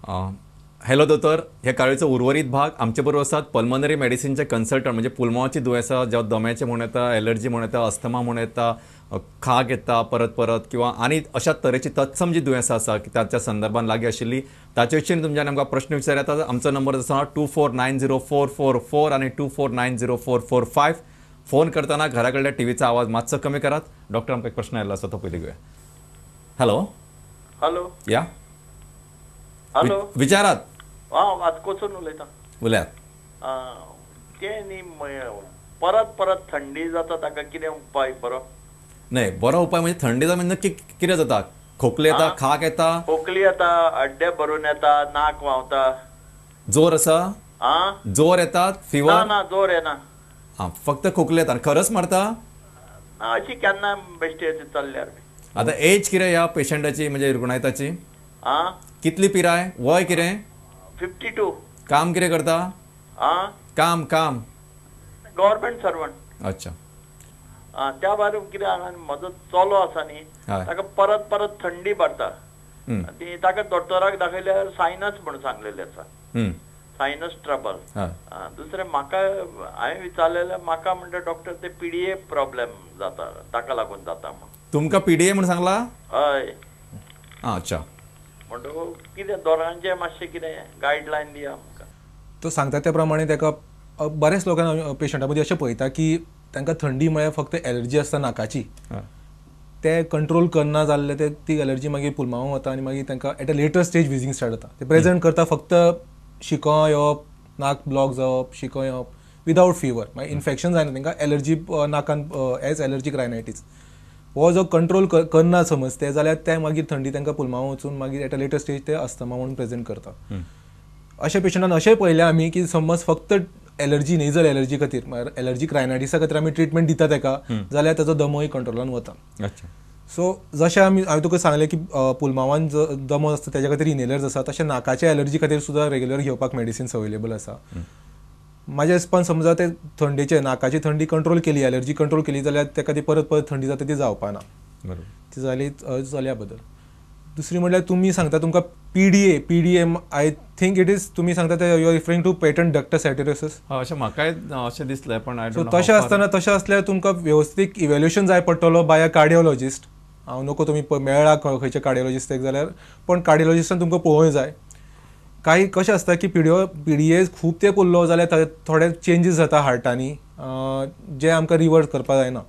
Hello दोतोर, ह्या काळीचो उर्वरीत भाग आमचे बरोबर आसात पल्मनरी मेडिसिनचे कन्सल्टंट, म्हणजे पुलमावाची दुयेंसां जेव्हा दम्याचें म्हूण येता, एलर्जी म्हूण येता, अस्थमा म्हूण येता, खाक येता परत परत किंवा आनी अशा तरेची तत्सम जी दुयेंसां आसा की ताच्या संदर्भान लागीं आशिल्ली ताचे विशीं तुमच्यान आमकां प्रश्न विचार येता. आमचो नंबर आसा 2490444 आनी 2490445. फोन करतना घरा कडल्या टीव्हीचा आवाज मातसो कमी करात. डॉक्टर आमकां एक प्रश्न आयिल्लो आसा तो पयलीं घेवया. हॅलो. हॅलो. या. हॅलो. विचारात. हांव वास्कोसून उलयतां. उलयात. तें न्ही परत परत थंडी जाता ताका कितें उपाय बरो? न्हय, बरो उपाय म्हणजे थंडी जाता म्हणजे नक्की कितें जाता? खोकली येता, खाक येता? खोकली येता, हड्डे भरून येता, नाक व्हांवता. जोर आसा? जोर येतात? फिवर? ना, जोर येना. आं, फक्त खोकली येता. खरस मारता? ना, अशी केन्ना बेश्टी चल्ल्यार. आतां एज कितें ह्या पेशंटाची, म्हणजे रुग्णायताची? आं, कितली पिराय, वय कितें? 52. काम कितें करता? आं, काम काम गव्हर्मेंट सर्वंट. अच्छा. त्या भायर कितें आहा, म्हजो चलो आसा न्ही, ताका परत परत थंडी भरता. ती ताका दोतोराक दाखयल्यार सायनस म्हणून सांगलेलें आसा, सायनस ट्रबल. दुसरें म्हाका हांवें विचारलेलें, म्हाका म्हणटा डॉक्टर ते पीडीए प्रॉब्लेम जाता ताका लागून जाता म्हणून. तुमकां पीडीए म्हणून सांगला? हय. अच्छा. म्हणटकूच कितें दोरांचें मातशें कितें गायडलायन दिया आमकां. तो सांगता त्या प्रमाणे ताका बऱ्याच लोकांक पेशंटा मदीं अशें पळयता की तांकां थंडी म्हळ्यार फक्त एलर्जी आसता नाकाची, ते कंट्रोल करना जाल्ले ते ती एलर्जी मागीर पुलमांवां वता आनी मागीर तांकां at a later stage wheezing start जाता. ते प्रेजेंट करता फक्त शिको येवप, नाक ब्लॉक जावप, शिको येवप विदावट फिवर, मागीर इन्फेक्शन जायना तांकां, एलर्जी नाकान एज एलर्जीक रायनायटीस हो जो कंट्रोल करना समज ते जाल्यार ते मागीर थंडी तांकां पुलमांवां वचून मागीर एट अ लेटर स्टेज ते अस्थमा म्हणून प्रेजेंट करता. अशा पेशंटान अशें पळयलें आमी की समज फक्त एलर्जी नेजल एलर्जी खातीर, एलर्जीक रायनायटीसा खातीर आमी ट्रिटमेंट दिता ताका जाल्यार ताचो दमोय कंट्रोलान वता. सो जशें आमी हांवें तुका सांगलें की पुलमांवान दमो आसता तेज्या खातीर इनहेलर्स आसा, तशें नाकाच्या एलर्जी खातीर सुद्दां रेगुलर घेवपाक मेडिसिन्स अवेलेबल आसा. म्हाज्या हिसपान समजा ते थंडेचे नाकाची थंडी कंट्रोल केली, एलर्जी कंट्रोल केली जाल्यार ताका ती परत परत थंडी जाता ती जावपाना. बरोबर. ती जाली चलया बद्दल. दुसरी म्हणल्यार तुमी सांगता तुमकां PDA, PDA I think it is तुमी सांगता ते you are referring to patent ductus arteriosus. अशें म्हाकाय अशें दिसलें, पण सो तशें आसतना तशें आसल्यार तुमकां वेवस्थीत इव्हेल्युएशन जाय पडटलो बाय अ कार्डियोलॉजिस्ट. हांव नको तुमी मेळ्ळा खंयच्या कार्डियोलॉजिस्टाक जाल्यार, पण कार्डियोलॉजिस्टान तुमकां पळोवंक जाय. कांय कशें आसता की पीडीए खूब तेंप उरलो जाल्यार थोडे चेंजीस जाता हार्टांनी जे आमकां रिवर्स करपाक जायना.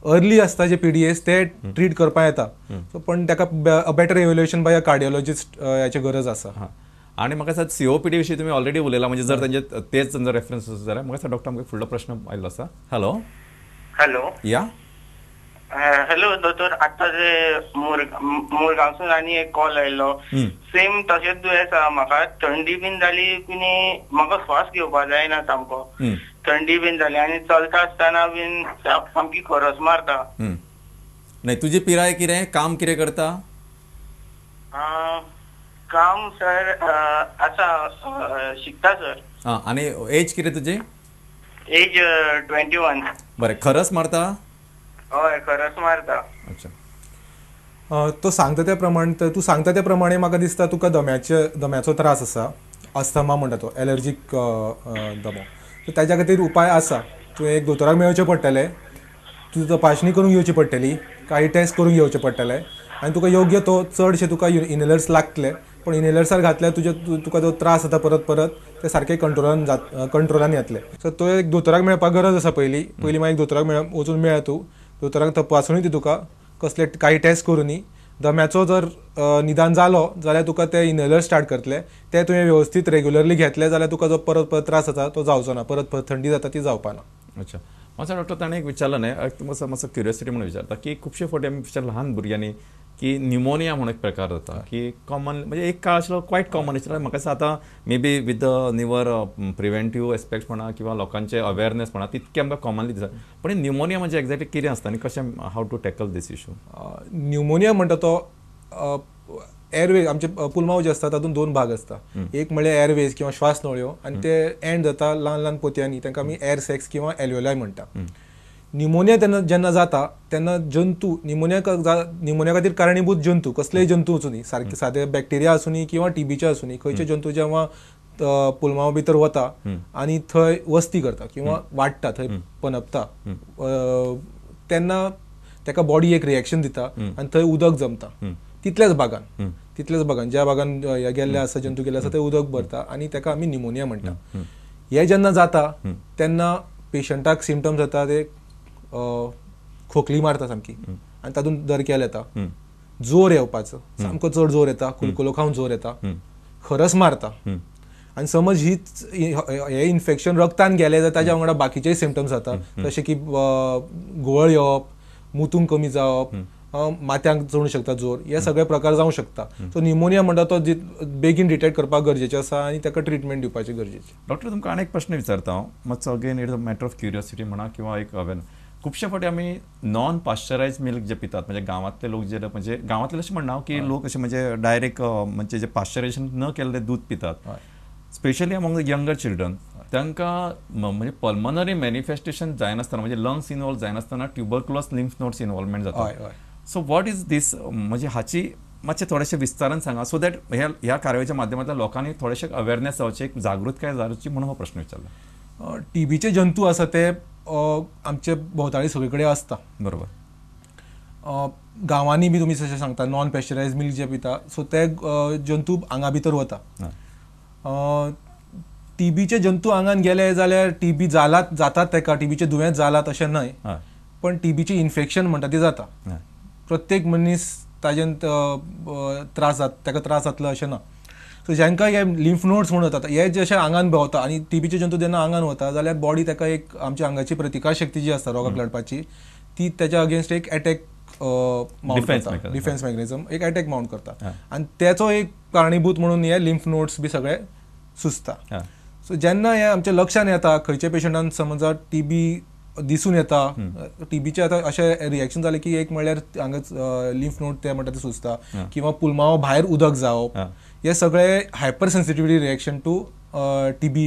अर्ली आसता जे पीडीएस ते ट्रीट करपाक येता, सो पण ताका better evaluation by a cardiologist हाची गरज आसा. आनी म्हाका दिसता सीओपीडी विशीं तुमी ऑलरेडी उलयला, म्हणजे जर तांचे तेच जर रेफरन्स आसा जाल्यार म्हाका दिसता डॉक्टर आमकां फुडलो प्रश्न आयिल्लो आसा. हॅलो. हॅलो. या. हॅलो दोतोर, आतां जे मुरगांवसून आनी एक कॉल आयलो, सेम तशेंच दुयेंस आसा म्हाका. थंडी बीन जाली की म्हाका श्वास घेवपाक जायना सामको, थंडी बीन जाली आनी चलता आसतना बीन सामकी खरस मारता. न्हय, तुजी पिराय कितें, काम कितें करता? काम सर आसा, शिकता सर. आं, आनी एज कितें तुजी? एज 21. बरें, खरस मारता? हय, खरस मारता. अच्छा. तो सांगता त्या प्रमाणे, तूं सांगता त्या प्रमाणे म्हाका दिसता तुका दम्याचो त्रास आसा, अस्थमा म्हणटा तो एलर्जीक दमो. सो ताज्या खातीर उपाय आसा, तुवें एक दोतोराक मेळचें पडटलें, तुजी तपासणी करून घेवची पडटली, कांय टेस्ट करून घेवचे पडटले आनी तुका योग्य तो चडशे तुका इनहेलर्स लागतले. पण इनहेलर्सार घातल्यार तुजे तुका जो त्रास जाता परत परत ते सारके कंट्रोलान कंट्रोलान येतले. सो तो एक दोतोराक मेळपाक गरज आसा पयलीं. पयलीं मागीर दोतोराक वचून मेळ, तूं दोतोराक तपासणी दी, तुका कसले कांय टेस्ट करूनी. दम्याचो जर निदान जालो जाल्यार तुका ते इनहेलर स्टार्ट करतले, ते तुवें वेवस्थीत रेगुलरली घेतले जाल्यार तुका जो परत परत त्रास जाता तो जावचो ना, परत परत थंडी जाता ती जावपाना. अच्छा. मातसो डॉक्टर ताणें एक विचारलें न्हय, तुमकां मातसो क्युरियोसिटी म्हणून विचारता की खुबशे फावटी आमी ल्हान भुरग्यांनी की न्युमोनिया म्हणून एक प्रकार जाता की कॉमन, म्हणजे एक काळ आशिल्लो क्वायट कॉमन आशिल्लो. म्हाका दिसता आतां may be with the newer preventive aspect म्हणा किंवा लोकांचे अवेरनेस म्हणा तितकें आमकां कॉमनली दिसता. पण न्युमोनिया म्हणजे एक्झॅक्टली कितें आसता आनी कशें how to tackle this issue? Pneumonia म्हणटा तो एअरवेज, आमचे पुलमांव जे आसता तातूंत दोन भाग आसता. एक म्हळ्यार एअरवेज किंवा श्वास नळयो आनी ते एंड जाता ल्हान ल्हान पोतयांनी, तांकां आमी एअर सॅक्स किंवा एल्वेलाय म्हणटा. निमोनिया तेन्ना जेन्ना जाता तेन्ना जंतू निमोनिया निमोनिया खातीर कारणीभूत जंतू कसलेय जंतू वचुनी, सारके सादे बॅक्टेरिया आसुनी किंवा टीबीचे आसुनी, खंयचे जंतू जेव्हा पुलमांवा भितर वता आनी थंय वस्ती करता किंवा वाडटा, थंय पनपता, तेन्ना ताका बॉडी एक रिएक्शन दिता आनी थंय उदक जमता तितल्याच भागान, तितल्याच भागान ज्या भागान हे गेल्ले आसा जंतू गेल्ले आसा थंय उदक भरता आनी ताका आमी निमोनिया म्हणटा. हे जेन्ना जाता तेन्ना पेशंटाक सिमटम्स जाता ते खोकली मारता सामकी आनी तातूंत दरकेल येता, जोर येवपाचो सामको चड जोर येता, कुलकुलो खावन जोर येता, खरस मारता. आनी समज हीच हे इन्फेक्शन रक्तान गेलें जाल्यार ताज्या वांगडा बाकीचेय सिमटम्स जाता, जशे की घुंवळ येवप, मुतूंक कमी जावप, माथ्यांक चडूंक शकता जोर, हे सगळे प्रकार जावंक शकता. सो निमोनिया म्हणटा तो बेगीन डिटेक्ट करपाक गरजेचें आसा आनी ताका ट्रिटमेंट दिवपाची गरजेची. डॉक्टर तुमकां आनी एक प्रश्न विचारता हांव, मातसो again it's a matter of curiosity म्हणा किंवा एक अवेरनेस. खुबशे फावटी आमी नॉन पाश्चरायज मिल्क जे पितात, म्हणजे गांवांतले लोक जे, म्हणजे गांवांतले अशें म्हणना की लोक अशें म्हणजे डायरेक्ट म्हणजे जे पाश्चरायजेशन न केल्लें दूद पितात, specially among the younger children, तांकां म्हणजे पल्मनरी मॅनिफेस्टेशन जायनासतना, म्हणजे लंग्स इनवॉल्व जायनासतना ट्युबरक्युलस लिम्फ नोड्स इनवॉल्वमेंट जाता. सो what is these, म्हणजे हाची मातशें थोडेशें विस्तारान सांगा, सो that ह्या कार्यावळीच्या माध्यमांतल्यान लोकांनी थोडेशें अवेरनेस जावचें, एक जागृतकाय जावची म्हणून हो प्रश्न विचारला. टीबीचे जंतू आसा ते आमचे भोंवताळी सगळे कडेन आसता, बरोबर. गांवांनी बी तुमी जशें सांगता नॉन पेश्चरायज मिल्क जे पिता, सो ते जंतू आंगा भितर वता. टीबीचे जंतू आंगान गेले जाल्यार टीबी जालात जातात ताका, टीबीचे दुयेंत जालात अशें न्हय, पण टीबीचे इन्फेक्शन म्हणटा ती जाता. प्रत्येक मनीस ताजेन त्रास जाता, ताका त्रास जातलो अशें ना. सो जांकां हे लिम्फ नोड्स म्हणून जाता, हे जशे आंगान भोंवता आनी टीबीचे जंतू जेन्ना आंगान वता जाल्यार बॉडी ताका एक आमच्या आंगाची प्रतिकार शक्ती जी आसता रोगाक लढपाची, ती ताच्या अगेन्स्ट एक एटॅक माउंट करता, डिफेन्स मेकॅनिझम एक एटॅक माउंट करता आनी तेचो एक कारणीभूत म्हणून हे लिम्फ नोड्स बी सगळे सुजता. सो जेन्ना हे आमच्या लक्षान येता खंयच्या पेशंटान समजा टीबी दिसून येता, टीबीचे आतां अशें रिएक्शन जालें की एक म्हणल्यार हांगा लिम्फ नोड ते म्हणटा ते सुजता किंवा पुलमांवा भायर उदक जावप, हे सगळे hyper sensitivity reaction to TB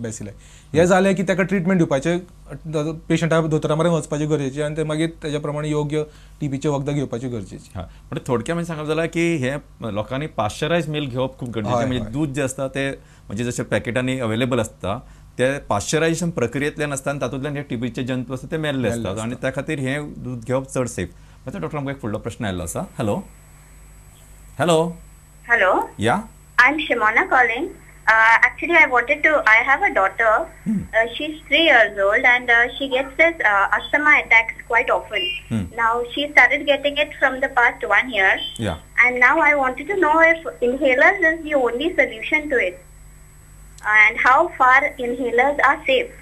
bacilli. हे जालें की ताका ट्रिटमेंट दिवपाचें, पेशंटा दोतोरा मेरेन वचपाचें गरजेचें आनी ते मागीर तेज्या प्रमाणे योग्य टीबीचें वखदां घेवपाची गरजेची. म्हणजे थोडक्यात म्हणजे सांगप जाल्यार की हे लोकांनी पाश्चरायज मिल्क घेवप खूब गरजेचें. म्हणजे दूद जें आसता ते म्हणजे जशें पॅकेटांनी अवेलेबल आसता ते पाश्चरायजेशन प्रक्रियेंतल्यान आसता आनी तातूंतल्यान हे टीबीचे जंतू आसता ते मेल्ले आसतात आनी त्या खातीर हे दूद घेवप चड सेफ. मातसो डॉक्टर आमकां एक फुडलो प्रश्न आयिल्लो आसा. Hello hello hello, yeah, I am Shimona calling. Actually, I have a daughter. She's 3 years old and she gets this asthma attacks quite often. Now, she started getting it from the past 1 year. Yeah. And now I wanted to know if inhalers is the only solution to it and how far inhalers are safe.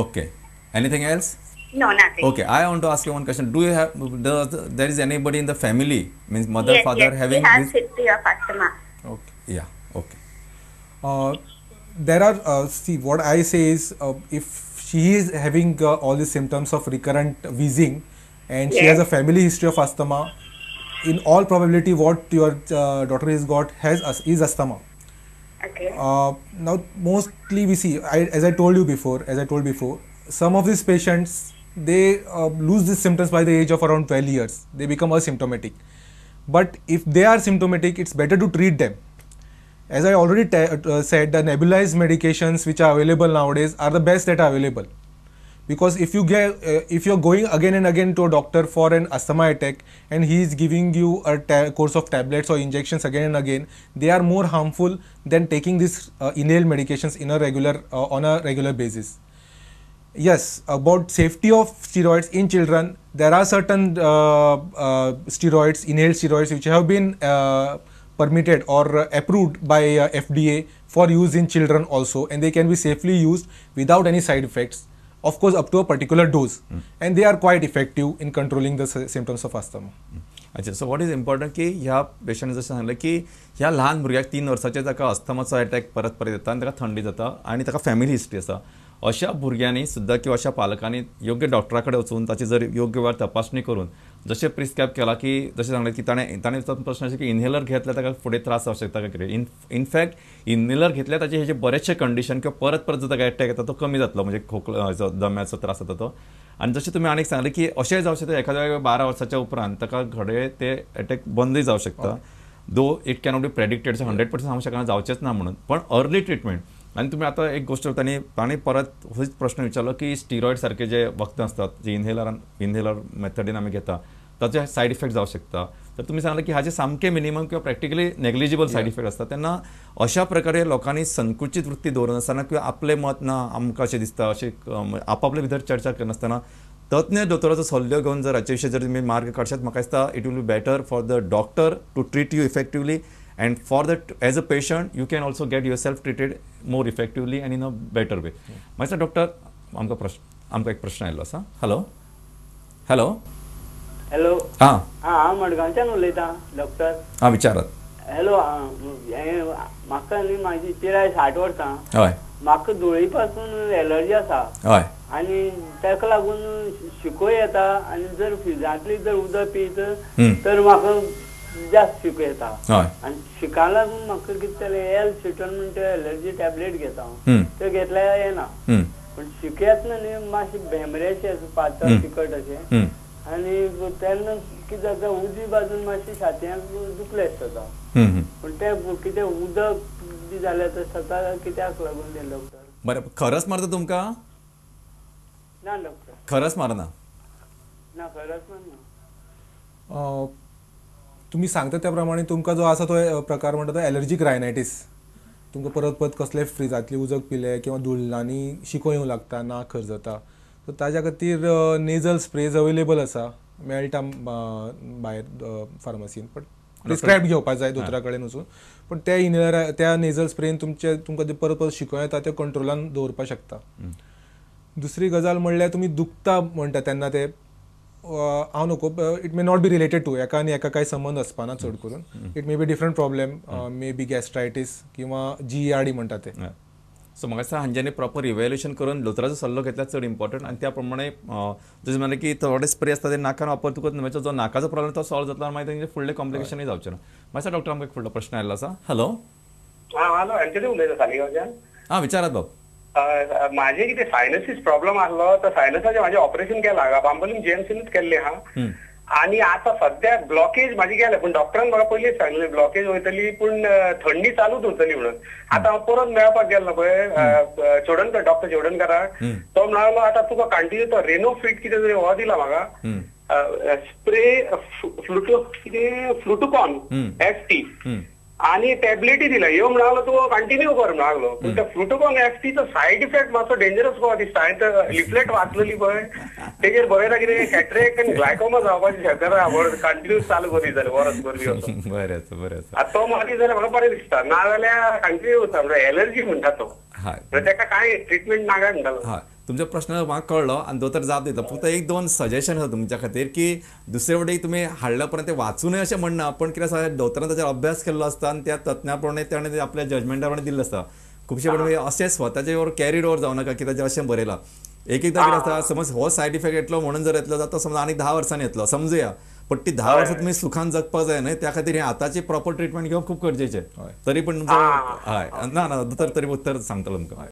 Okay. Anything else? No, nothing. Okay, I want to ask you one question. Do you have, there is anybody in the family, means mother, yes, father yes, having he has this? History of asthma. Okay. Yeah, okay. There are, see, what I say is, if she is having all the symptoms of recurrent wheezing and yes, she has a family history of asthma, in all probability what your daughter has got is asthma. Okay. Now mostly we see, as I told before, some of these patients, they lose these symptoms by the age of around 12 years. They become asymptomatic. But if they are symptomatic, it's better to treat them. As I already said, the nebulized medications which are available nowadays are the best that are available. Because if you get, if you're going again and again to a doctor for an asthma attack and he is giving you a course of tablets or injections again and again, they are more harmful than taking these inhaled medications in a regular on a regular basis. Yes, about safety of steroids in children, there are certain steroids, inhaled steroids, which have been permitted or approved by FDA for use in children also, and they can be safely used without any side effects, of course up to a particular dose, and they are quite effective in controlling the symptoms of asthma. अच्छा, so what is important की ह्या patient जशें सांगलें की ह्या ल्हान भुरग्याक 3 वर्साचेर ताका अस्थमाचो अटॅक परत परत येता आनी ताका थंडी जाता आनी ताका फॅमिली हिस्ट्री आसा, अशा भुरग्यांनी सुद्दां किंवा अशा पालकांनी योग्य डॉक्टरा कडेन वचून ताची जर योग्य वेळार तपासणी करून जशें प्रिस्क्रायब केलां की जशें सांगलें की ताणें तो प्रश्न अशें की इनहेलर घेतल्यार ताका फुडें त्रास जावंक शकता काय कितें. इनफॅक्ट इनहेलर घेतल्यार ताचे हे जे बरेचशे कंडिशन किंवा परत परत जो ताका अटॅक येता तो कमी जातलो, म्हणजे खोकलो दम्याचो त्रास जाता तो. आनी जशें तुमी आनीक सांगलें की अशेंय जावं शकता एखाद्या 12 वर्साच्या उपरांत ताका घडये ते एटॅक बंदूय जावं शकता, दो it cannot be predicted, 100% सांगू शकना जावचेंच ना म्हणून, पण अर्ली ट्रिटमेंट. आनी तुमी आतां एक गोश्ट तांणी परत होच प्रश्न विचारलो की स्टिरॉयड सारके जे वखदां आसतात जे इनहेलर मेथडीन आमी घेता ताचे सायड इफेक्ट जावं शकता. तर तुमी सांगलें की हाजे सामके मिनिमम किंवा प्रॅक्टिकली नेग्लिजिबल सायड इफेक्ट आसता. तेन्ना अशा प्रकारे लोकांनी संकुचीत वृत्ती दवरनासतना किंवा आपलें मत ना आमकां अशें दिसता अशें आपापले भितर चर्चा करनासतना तज्ञ दोतोराचो सल्लो घेवन जर हाचे विशीं जर तुमी मार्ग काडशात म्हाका दिसता it will be better for the doctor to treat you effectively and for that as a patient you can also get yourself treated more effectively and in a better way. मागीर डॉक्टर आमकां एक प्रश्न आयिल्लो आसा. Hello hello hello, हां हांव मडगांवच्यान उलयतां डॉक्टर. हां विचारात. हॅलो, म्हाका न्ही म्हाजी पिराय 60 वर्सां. हय. म्हाका धुळी पासून एलर्जी आसा. हय. आनी ताका लागून शिको येता आनी जर फ्रिजांतली जर उदक पीत तर म्हाका जास्त शिको येता. आनी शिका लागून म्हाका कितें जालें, एल सिटन म्हणटा एलर्जी टॅबलेट घेता हांव, ते घेतल्यार येना, पूण शिको येतना न्ही मातशें भेमरेशें पातळ तिखट अशें, आनी तेन्ना कितें जाता उजवी बाजून मातशें छातयांक दुखलें जाता, पूण तें कितें उदक बी जाल्यार तर जाता कित्याक लागून तें डॉक्टर? बरें, खरस मारता तुमकां? ना डॉक्टर, खरस मारना. ना, खरस मारना. तुमी सांगता त्या प्रमाणे तुमकां जो आसा तो प्रकार म्हणटा तो एलर्जीक रायनायटीस. तुमकां परत परत कसले फ्रिजांतलें उदक पिलें किंवा धुल्लांनी शिको येवंक लागता, नाक खर जाता, सो ताज्या खातीर नेजल स्प्रेज अवेलेबल आसा, मेळटा भायर फार्मासीन, बट प्रिस्क्रायब घेवपाक जाय दोतोरा कडेन वचून. पूण त्या इनहेलर त्या नेजल स्प्रेन तुमचे तुमकां परत परत शिको येता ते कंट्रोलान दवरपाक शकता. दुसरी गजाल म्हणल्यार तुमी दुखता म्हणटा तेन्ना ते हांव नको, it may not be related to एका आनी एका कांय संबंद आसपाना चड करून, it may be different problem, may be gastritis किंवा GERD म्हणटा ते. सो म्हाका दिसता हांच्यांनी प्रॉपर इव्हॅल्युएशन करून दोतोराचो सल्लो घेतल्यार चड इम्पॉर्टंट. आनी त्या प्रमाणे जशें म्हणलें की थोडे स्प्रे आसता ते नाकान वापरतकूच म्हणजे जो नाकाचो प्रॉब्लेम तो सॉल्व जातलो आनी मागीर तेंचे फुडले कॉम्प्लिकेशनूय जावचें ना. मातसो डॉक्टर आमकां एक फुडलो प्रश्न आयिल्लो आसा. हॅलो. हां हॅलो, एंथनी उलयता सालिगांवच्यान. हां विचारात बाब. म्हाजें कितें सायनसीस प्रॉब्लम आसलो, तर सायनसाचें म्हाजें ऑपरेशन केलां हांगा बांबोलीम GMCनूच केल्लें आहा, आनी आतां सद्या ब्लॉकेज म्हाजी गेल्या, पूण डॉक्टरान म्हाका पयलींच सांगलें ब्लॉकेज वयतली पूण थंडी चालूच उरतली म्हणून. आतां हांव परत मेळपाक गेल्लो पळय चोडणकर, डॉक्टर चोडणकराक, तो म्हणालो आतां तुका कंटिन्यू तो रेनोफिट कितें तरी हो दिला म्हाका स्प्रे फ्लुटो कितें फ्लुटुकॉन FT आनी टॅबलेटी दिल्या, ह्यो म्हणालो तूं कंटिन्यू कर म्हणालो. पूण त्या फ्लुटुकॉन FTचो सायड इफेक्ट मातसो डेंजरस कसो दिसता. हांवें तर लिफलेट वाचलेली पळय, तेजेर बरयला कितें कॅटरेक्ट आनी ग्लायकोमा जावपाची शक्यता आहा कंटिन्यू चालू करीत जाल्यार वरस भर असो. बरें आसा, बरें आसा. तो मागीर जाल्यार म्हाका बरें दिसता, नाजाल्यार कंटिन्यू उरता. म्हणल्यार एलर्जी म्हणटा तो, तेका कांय ट्रिटमेंट ना काय म्हणटालो. तुमचो प्रश्न म्हाका कळ्ळो आनी दोतोर जाप दिता. फक्त एक दोन सजेशन आसा तुमच्या खातीर की दुसरे वटेन तुमी हाडल्या उपरांत ते वाचूनय अशें म्हणना, पण कितें आसा दोतोरान ताचेर अभ्यास केल्लो आसता आनी त्या तज्ञा प्रमाणे ताणें आपल्या जजमेंटा प्रमाणे दिल्लें आसता. खुबशे कडेन अशें स्वताचे वर कॅरीड ओवर जावं नाका की ताचेर अशें बरयलां. एक एकदां कितें आसता, समज हो सायड इफेक्ट येतलो म्हणून जर येतलो जाल्यार तो समज आनीक 10 वर्सांनी येतलो समजुया, पण ती 10 वर्सां तुमी सुखान जगपाक जाय न्हय, त्या खातीर हें आतांची प्रॉपर ट्रिटमेंट घेवप खूब गरजेचें. तरी पण हय ना ना दोतोर तरी उत्तर सांगतलो तुमकां.